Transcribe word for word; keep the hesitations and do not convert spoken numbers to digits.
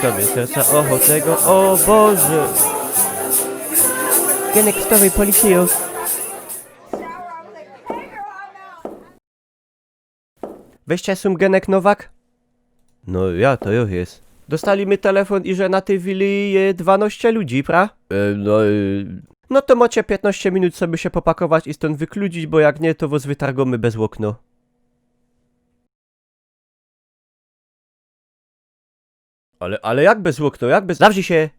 Tobie serca, oho tego, o Boże. Genek, wstawaj, policyjo. Weźcie sum, Genek Nowak. No ja, to jo jest. Dostali my telefon, iże na tyj wili je dwanŏście ludzi, pra? E, no, e, no to mocie piytnŏście minut, żeby sie popakować i stōnd wykludzić, bo jak niy, to wŏs wytargōmy bez ôkno. Ale, ale jak bez ôkno? Jak bez... Zawrzi sie!